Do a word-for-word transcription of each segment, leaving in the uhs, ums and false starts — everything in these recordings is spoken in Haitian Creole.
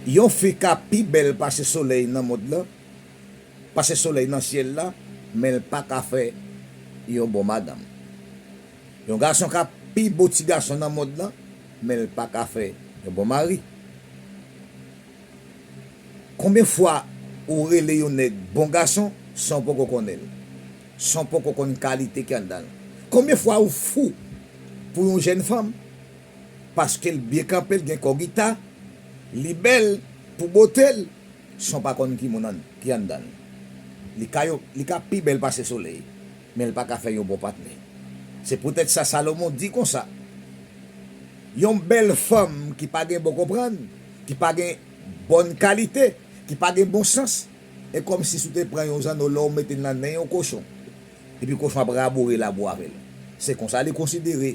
Yon fi ka pi bèl pase solèy nan mond lan, pase solèy nan syèl la, men l pa ka fè yon bon madanm. Yon gason ka pi bo ti gason nan mond lan, men l pa ka fè yon bon mari. Konbyen fwa ou rele yon nèg bon gason san w poko konnen l, san w poko konn kalite ki anndan l? Konbyen fwa ou fou pou yon jèn fanm paske l byen kanpe, l gen kò gita, li bèl pou bote l, san w pa konn ki moun ki anndan l? Li ka, yo, li ka pi bèl pase solèy, men l pa ka fè yon bon patnè. Se poutèt sa Salomon di konsa, yon bèl fanm ki pa gen bon konprann, ki pa gen bòn kalite, ki pa gen bon sans, e kòmsi si w te pran yon zanno lò w mete l nan nen yon kochon, epi kochon ap raboure labou avè l. Se konsa li konsidere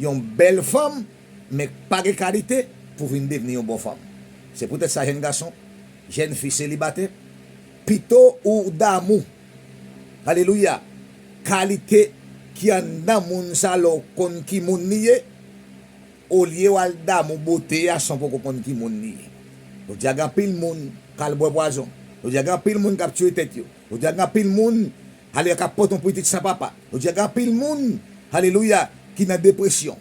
yon bèl fanm, men k pa gen kalite pou vin devni yon bon fanm. Se poutèt sa, jèn gason, jèn fi selibatè, pito ou damou, alelouya, kalite ki anndan moun sa lè w konn ki moun li ye, olye w al damou bote a san w poko konn ki moun li ye. Jodi a gen anpil moun k al bwè pwazon. Jodi a gen anpil moun k ap tiye tèt yo. Jodi a gen anpil moun, alelouya, k ap pote yon pitit san papa. Jodi a gen anpil moun, alelouya, ki nan depresyon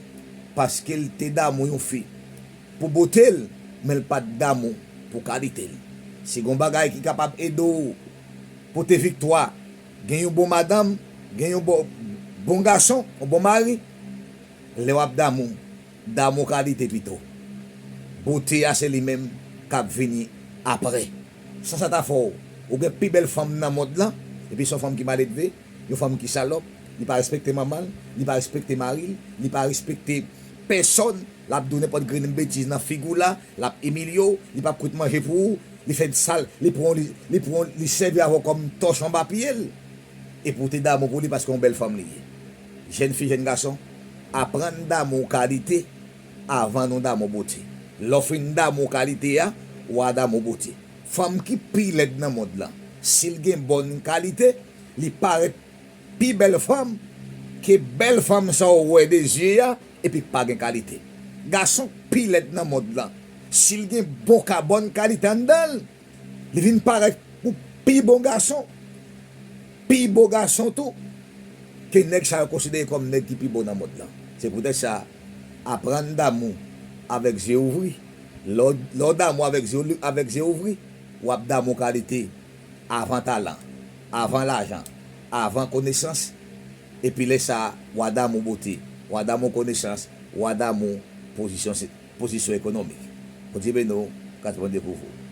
paske l te damou yon fi pou bote l, men l pa t damou pou kalite l. Si gen yon bagay ki kapab ede w pote viktwa, gen yon bon madanm, gen yon bon, bon gason, yon bon mari, lè w ap damou, damou kalite pito. Bote a se li menm k ap vini apre. San sa ta fè w, ou gen pi bèl fanm nan mond lan, epi se yon fanm ki maledve, yon fanm ki salòp, li pa respekte manman l, li pa respekte mari l, li pa respekte pèsòn, l ap di w nenpòt grenn betiz nan figi w la, l ap imilye w, li p ap kout manje pou ou, li fè sal, li pran, li, li pran, li sèvi avè w kòm tòch anba pye l. Epi w te damou pou li paske yon bèl fanm li ye. Jèn fi, jèn gason, aprann damou kalite avan nou damou bote. Lè w fin damou kalite a, w a damou bote. Fanm ki pi lèd nan mond lan, si l gen bòn kalite, li parèt pi bèl fanm ke bèl fanm sa w wè de zye a, epi k pa gen kalite. Gason k pi lèd nan mond lan, si l gen bon ka, bòn kalite anndan l, li vin parèt pou pi bon gason, pi bo gason tou, ke nèg sa yo konsidere kòm nèg ki pi bo nan mond lan. Se poutèt sa, aprann damou avèk zye ouvri. Lè w, lè w damou avèk zye, avèk zye ouvri, w ap damou kalite avan talan, avan lajan, avan konesans, epi lè sa a, w a damou bote, w a damou konesans, w a damou pozisyon, pozisyon ekonomik. Bondye beni w, gras Bondye kouvri w.